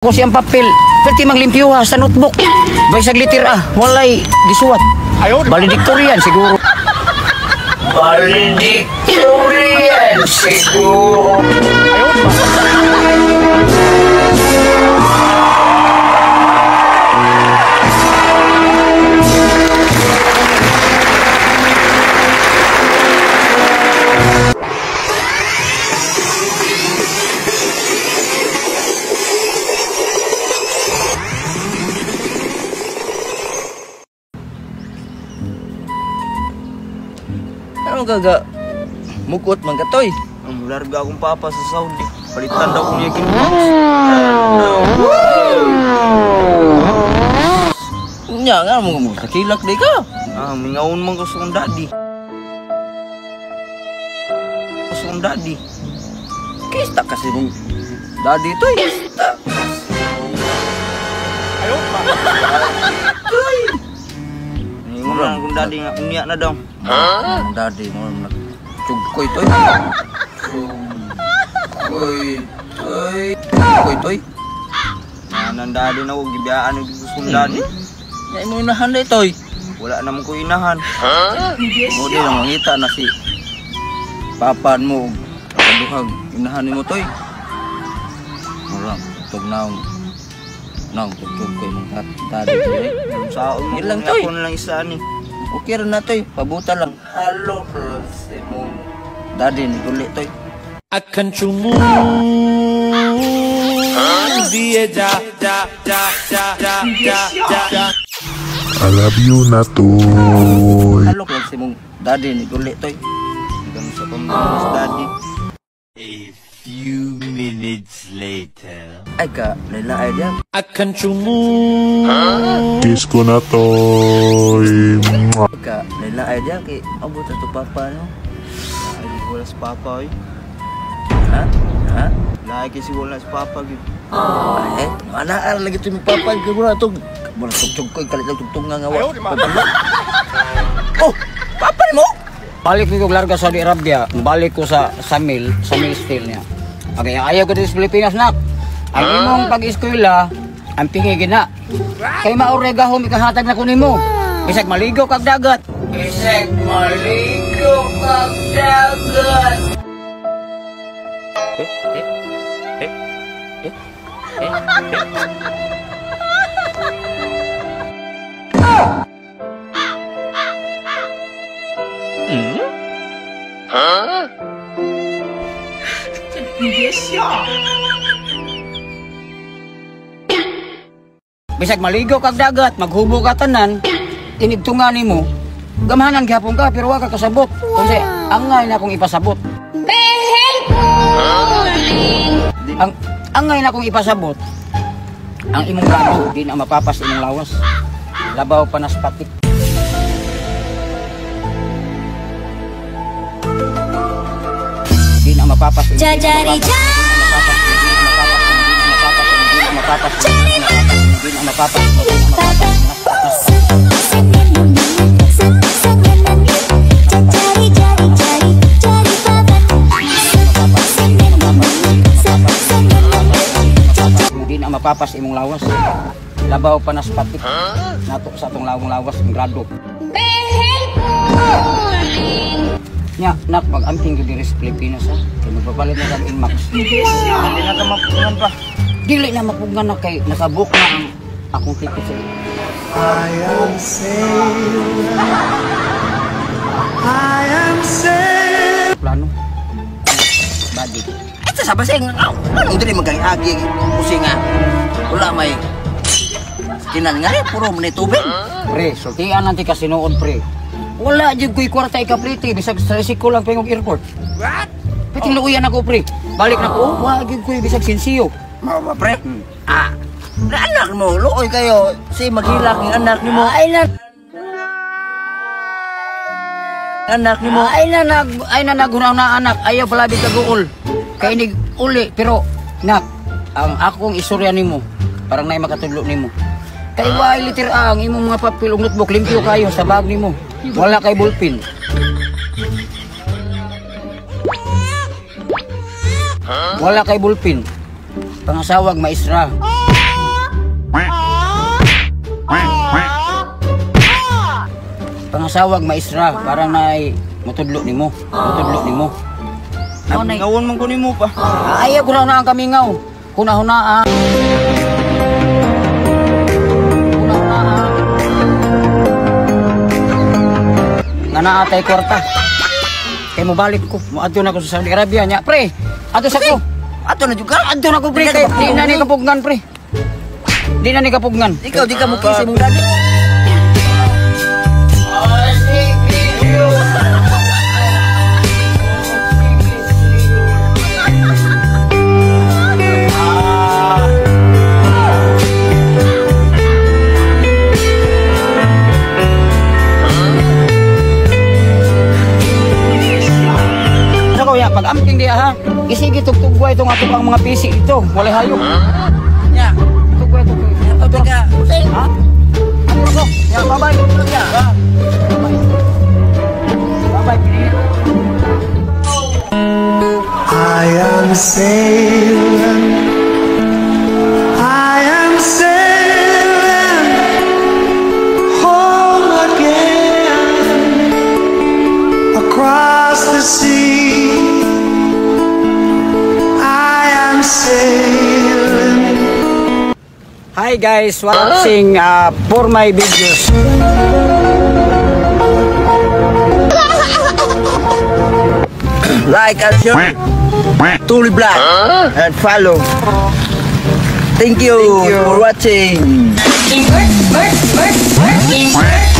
Ko siyang papel, pwede manglimpyuha sa notebook. Bisag litir ah, walay gisuwat. Valedictorian siguro. Valedictorian siguro. Ano gaga? Mukot man katoy. Ang larga akong papa sa Saudi. Palitan daw kong yakin box. Nya nga mo mo kakilak di ka. Ah, mingaon man ko sa akong daddy. Sa akong daddy. Kista kasi mong daddy toy. Kista. Ayo pa. Ningon lang akong daddy nga unya na daw. Ang daddy mo nagtugkoy toy. Tugkoy toy. Tugkoy toy. Nang daddy na ko gibiyaan og gusto kong daddy. Nya imo inahan day toy. Wala naman ko inahan. Mo di lang mangita na si papan mo og kaduhag inahan nimo toy. Mura tug naong naong tugkoy mong daddy toy. Saon mo Yun lang, toy. Ako na lang isa ni. Okay ra na toy, pabuta lang. Halo si mong daddy ni guli toy. Akan chumu diye ja ja ja ja ja ja ja. I love you na toy. Halo lang si mong daddy ni guli toy. Hanggang sa pamilya daddy. A few minutes later. Ay ka, laila ay diya. Akan chumu Kiss ko na toy. Mwah. Ay ka, laila ay diya kay abot to papa no. Ay, wala sa papa oy. Ha? Ha? Lahi kasi wala sa papa gyud. Eh, anaan lagi to mi papa kay wala to. Wala tugtog ko kalit lang tugtong nga wa. Oh, papa mo? Balik ko larga sa Saudi Arabia, balik ko sa Samil, Samil Steel niya. Okay, ayaw ko dito sa Pilipinas nak. Ang imong pag-eskwela, ang pingi gina. Kay maurega ho, mikahatag na kunin mo. Bisag maligo kag dagat. Bisag maligo kag dagat. Bisag maligo kag dagat, maghubo ka tanan, tinigtungan nimo. Gamhanan gihapon ka pero wa ka kasabot. Kasi angay na akong ipasabot. Ang angay na akong ipasabot. Ang imong grado di na mapapas imong lawas. Labaw pa nas patik. Di na mapapas imong Jajari ja. Mapapas. Di na mapapas. Di na mapapas imong lawas. Labaw pa nas patik. Nato sa atong lawong lawas ang grado. Nya, nak mag-amping gyud diri sa Pilipinas ha. Kay magpapalit na kang Inmax. Hindi na ka mapunan pa. Dili na mapugngan na kay nakabook na ang akong ticket sa I am sailor. I am sailor. plano. Budget. Ay, sa basing, anong dili magkagi kusi nga. Wala may kinan nga rin, puro man tubig. Pre, sultian lang ti kasinuod pre. Wala jud ko'y kwarta ikaplite bisag sa risiko lang pengog airport. What? Piting luuyan ako pre. Balik na ko, wa gyud ko'y bisag sinsiyo. Mao ba pre? Ah, na anak mo, luoy kayo. Si maghilak ng anak nimo. Ay na Anak nimo. Ay na nagunaw na anak, ayaw palabi kaguol. Kay inig uli pero nak ang akong istorya nimo parang nay makatudlo nimo. Kay way liter A ang imong mga papel ug notebook limpyo kayo sa bag nimo. Wala kay ballpen. Wala kay ballpen. Pangasawag maestra. Pangasawag maestra para naay mutudlo nimo, mutudlo nimo. Mao na. Gawon man ko nimo pa. Ayaw ko na ang kamingaw. Huna-huna ah. Huna-huna ah. Nga naa tay kwarta. Kay mobalik ko, moadto na ko sa Saudi Arabia nya, pre. Adto sa ko. Ato na jud ka. Adto na ko, pre, kay di na ni kapugnan, pre. Di na ni kapugnan. Ikaw di ka mo kiss imong daddy. Ano ko ya, pag amping diya ha. Isigi tugtugway itong ato ang mga pisi ito. Walay hayop. Nya. Tugway tugway. Ato ka. Ha? Ano ko? Ya, bye-bye. Ya. Bye-bye. I am sailing, I am sailing home again across the sea. I am sailing. Hi guys, watching for my videos. Like and share. Tuli Black and follow. Thank you for watching. Work, work, work, work.